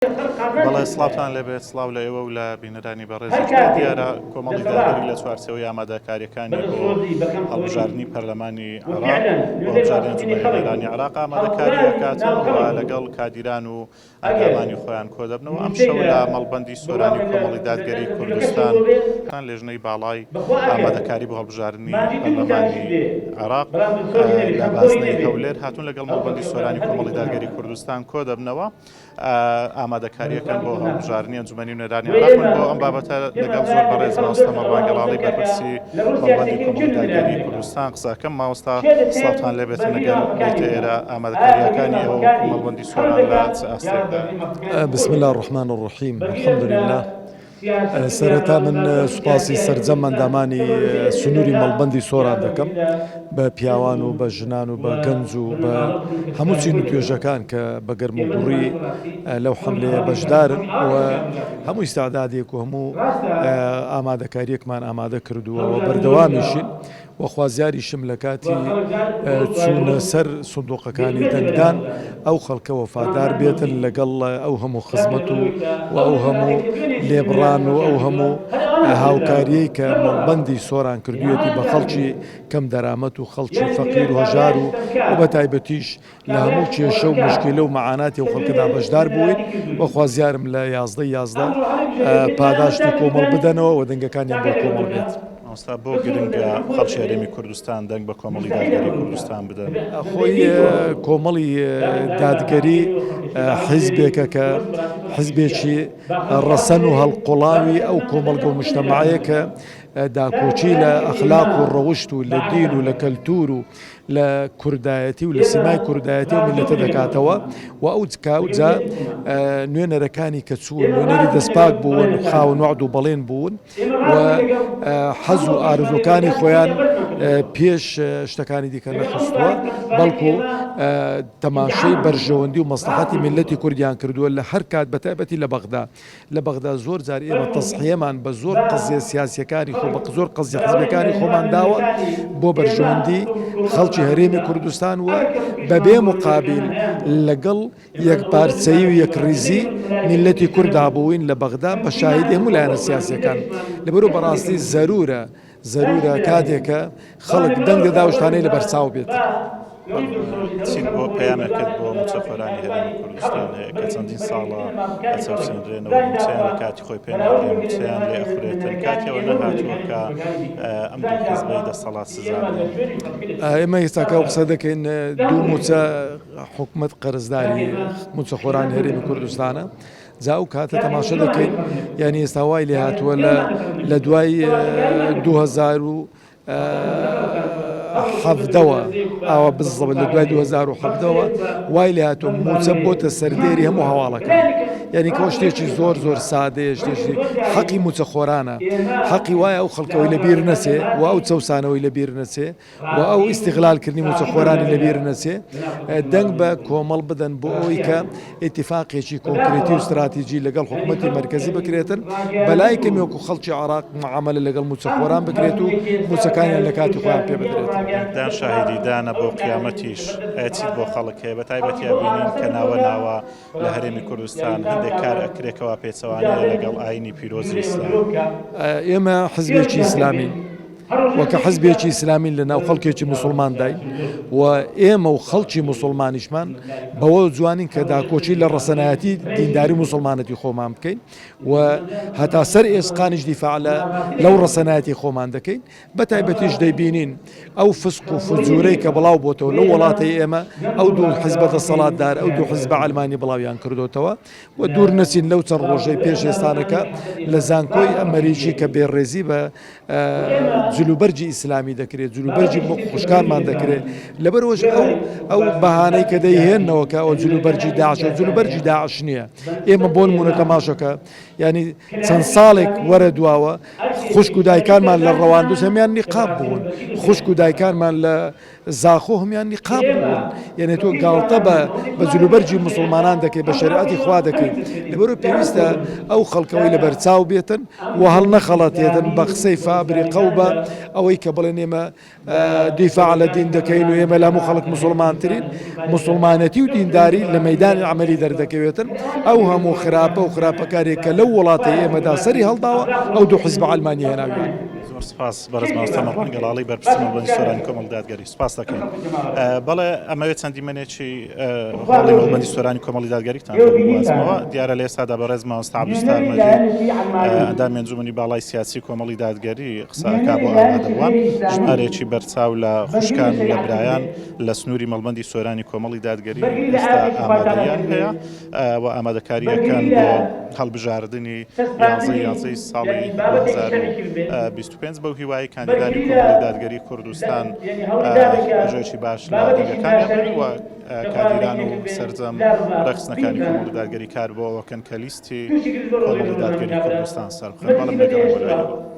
بەڵێ سڵاوتان لێبێت سڵاو لە ئێوە و لە بینەرانی بەڕێزیش دیارە کۆمەڵی دادگەری لە چوارچێوەی ئامادەکاریەکانی بۆ هەڵبژاردنی پەرلەمانی عێراق بۆ هەڵبژاردنی ئەنجومەنی نوێنەرانی عێراق ئامادەکاری ئەکاتن و لەگەڵ کادیران و ئەندامانی خۆیان کۆدەبنەوە ئەمشەو لە مەڵبەندی سۆرانی کۆمەڵی دادگەری کوردستان لێژنەی باڵای ئامادەکاری بۆ هەڵبژاردنی پەرلەمانی عێراق لە بازنەی هەولێر هاتوون لەگەڵ مەڵبەندی سۆرانی کۆمەڵی دادگەری کوردستان کۆدەبنەوە. ئامادەکارییەکان بۆ هەڵبژاردنی ئەنجومەنی نوێنەرانی عێراق من بۆ ئەم بابەتە لەگەڵ زۆر بەڕێز مامۆستا مەڕوان گەڵاڵی بەرپرسی مەڵبەندی کۆمەڵی دادگەری کوردستان قسە ئەکەم مامۆستا سڵاوتان لێ بێتن ئەگەر بێتە ئێرە ئامادەکارییەکانی ئێوە وەکو مەڵبەندی سۆران لە چ ئاستێکدا؟ بسم الله الرحمن الرحیم الحمد لله سەرەتا من سوپاسی سەرجەم ئەندامانی سنووری مەڵبەندی سۆران دەکەم بە پیاوان و بە ژنان و بە گەنج و بە هەموو چین و توێژەکان کە بە گەرم و گوڕی لەو حملەیە بەشدارن و هەموو ئیستعدادێک و هەموو ئامادەکاریەکمان ئامادە کردووە و بەردەوامیشین. و خوازیاریشم لە کاتی چوونە سەر سندوقەکانی دەنگدان ئەو خەڵکە وەفادار بێتن لەگەڵ ئەو هەموو خزمەت و و ئەو هەموو لێبڕان و ئەو هەموو هاوکاریەی کە مەڵبەندی سۆران کردوویەتی بە خەڵکی کەم دەرامەت و خەڵکی فەقیر و هەژار و و بە تایبەتیش لە هەموو کێشە و موشکیلە و مەعاناتی ئەو خەڵکەدا بەشدار بووین و خوازیارم لە 11 11 پاداشتی کۆمەڵ بدەنەوە و دەنگەکانیان بۆ کۆمەڵ بێت. مامۆستا بۆ گرنگە خەڵکی هەرێمی کوردستان دەنگ بە کۆمەڵی دادگەری کوردستان بدەن؟ خۆی کۆمەڵی دادگەری حیزبێکە کە حیزبێکی ڕەسەن و هەڵقوڵاوی ئەو کۆمەڵگە و مجتەمەعەیە کە داکۆکی لە ئەخلاق و ڕەوشت و لە دین و لە کەلتور و لە کوردایەتی و لە سیمای کوردایەتی و میلەتە دەکاتەوە و ئەو جا نوێنەرەکانی کە چوون نوێنەری دەستپاک بوون خاوەن وەعد و بەڵێن بوون و حەز و ئارزوەکانی خۆیان پێش شتەکانی دیکە نەخستووە بەڵکو تەماشەی بەرژەوەندی و مەسلحەتی میلەتی کوردیان کردووە لە هەر کات بەتایبەتی لە بەغدا لە بەغدا زۆر جار ئێمە تەزحیەمان بە زۆر قەزیە سیاسیەکانی خۆ بە زۆر قەزیە حزبەکانی خۆمان داوە بۆ بەرژەوەندی خەڵکی هەرێمی کوردستان و بەبێ مقابل لەگەڵ یەکپارچەیی و یەکڕیزی میللەتی کوردا بووین لە بەغدا بە شاهیدی هەموو لایەنە سیاسیەکان لەبەرو بەڕاستی زەرورە زەرورە کاتێکە خەڵک دەنگ دەدا و شتانەی لەبەرچاو بێت. چیت بۆ پەیامێکت بۆ مووچەخۆرانی هەرێمی کوردستان هەیە کە چەندین ساڵە ئەچەوسێنرێنەوە مووچەیان لە کاتی خۆی پێ نادرێ مووچەیان لێ ئەخورێتن کاتیەوە نەهاتووە کە ئەم دوو حیزبەی دەسەڵات سزا بدەن؟ ئێمە ئێستاکە ئەو قسە دەکەین دوو مووچە حکومەت قەرزداری مووچەخۆرانی هەرێمی کوردستانە جا ئەو کاتە تەماشا دەکەین یعنی ئێستا وای لێ هاتووە لە لە دوای 2000 حەڤدەوە ئاوا بزڵ لە دوای 2017ەوە وای لێ هاتووە موچە بۆتە سەردێری هەموو هەواڵەکان یعنی کەەوە شتێکی زۆر زۆر سادەیە شتێکی حەقی موچە خۆرانە حەقی وایە ئەو خەڵکەوەی لە بیر نەچێ و ئەو چەسانەوەی لە بیر نەچێ و ئەو ئیستیغلالکردنی مووچەخۆرانی لەبیر نەچێ، دەنگ بە کۆمەڵ بدەن بۆ ئەوەی کە ئیتیفاقێکی کۆنکرێتی و ستراتیجی لەگەڵ حکومەتی مەرکەزی بکرێتن، بەلای کەمی وەکو خەڵکی عێراق معامەلە لەگەڵ مووچەخۆران بکرێت و مووچەکانیان لە کاتی خۆیان پێ بدرێت. دەنگدان شاهیدیدانە بۆ قیامەتیش، ئەیە چیت بۆ خەڵک هەیە؟ بەتایبەتی ئەبینین کە ناوە ناوە لە هەرێمی کوردستان هەندێک کار ئەکرێ کەوا پێچەوانەیە لەگەڵ ئاینی پیرۆزی ئیسلام. ئێمە حزبێکی ئیسلامین و کە حزبێکی ئیسلامین لە ناو خەڵکێکی موسڵمانداین و ئێمە و خەڵکی موسڵمانیشمان بەوە جوانین کە داکۆکی لە ڕەسەنایەتی دینداری موسڵمانەتی خۆمان بکەین و هەتا سەر ئێسقانیش دیفاع لە لەو ڕەسەنایەتی خۆمان دەکەین. بە تایبەتیش دەیبینین ئەو فسق و فجورەی کە بڵاو بۆتەوە لەو وڵاتەی ئێمە ئەو دوو حزبە دەسەڵاتدار ئەو دوو حزبە عەلمانی بڵاویان کردۆتەوە و دوور نەچین لەو چەند ڕۆژەی پێش ئێستانەکە لە زانکۆی ئەمەریکی کە بێڕێزی بە جلوبەرگی ئیسلامی دەکرێت جلوبەرگی خوشکانمان دەکرێت لەبەرەوەش ئەو ئەو بەهانەی کە دەیهێنەوە کە ئەو جلوبەرگی داعش جلوبەرگی داعش نییە ئێمە بۆ نمونە تەماشەکە یعنی چەند ساڵێک وەرە دواوە خوشک و دایکانمان لە ڕەواندوز هەمیان نیقاب بوون خوشک و دایکانمان لە زاخۆ هەمیان نیقاب بوون یعنی تۆ گاڵتە بە بە جلوبەرگی مسلمانان دەکەی بە شەریعەتی خوا دەکەی لەبەرو پێویستە ئەو خەڵکەوەی لەبەرچاو بێتن و هەڵنەخەڵەتێتن بە قسەی فابریقە و بە. ئەوەی کە بڵێن ئێمە دیفاع لە دین دەکەین و ئێمە لە هەموو خەڵک موسڵمانترین، موسڵمانەتی و دینداری لە مەیدانی عەمەلی دەردەکەوێتن، ئەو هەموو خراپە و خراپەکاریە کە لەو وڵاتەی ئێمەدا سەری هەڵداوە ئەو دوو حیزبە عەلمانیە هێناویانە. زۆر سپاس بەڕێز مامۆستا مەروان گەڵاڵی بەرپرسی مەڵبەندی سۆرانی کۆمەڵی دادگەری سپاس دەکەین. بەڵێ ئەمەوێت چەند دیمەنێکی هۆڵی مەڵبەندی سۆرانی کۆمەڵی دادگەریتان بۆ بگوازمەوە. دیارە لە ئێستادا بەڕێز مامۆستا عەبدولستار مەجید ئەندامی ئەنجومەنی باڵای سیاسی کۆمەڵی دادگەری قسە ئەکا بۆ ئامادەبووان. ژمارەیەکی بەرچاو لە خوشکان و لە برایان لە سنووری مەڵبەندی سۆرانی کۆمەڵی دادگەری ئێستا ئامادەییان هەیە و ئامادەکارییەکان بۆ هەڵبژاردنی یانزەی یانزەی ساڵی 2025 بەو هیوای کاندیدانی کۆمەڵی دادگەری کوردستان ڕێژەیەکی باش لە دەنگەکانیان بن و کادیران و سەرجەم ڕێکخستنەکانی کۆمەڵی دادگەری کار بۆ ئەوەکەن کە لیستی کۆمەڵی دادگەری کوردستان سەربخەن. بەڵێ من دەگەڕێمەوە لای ئێوە.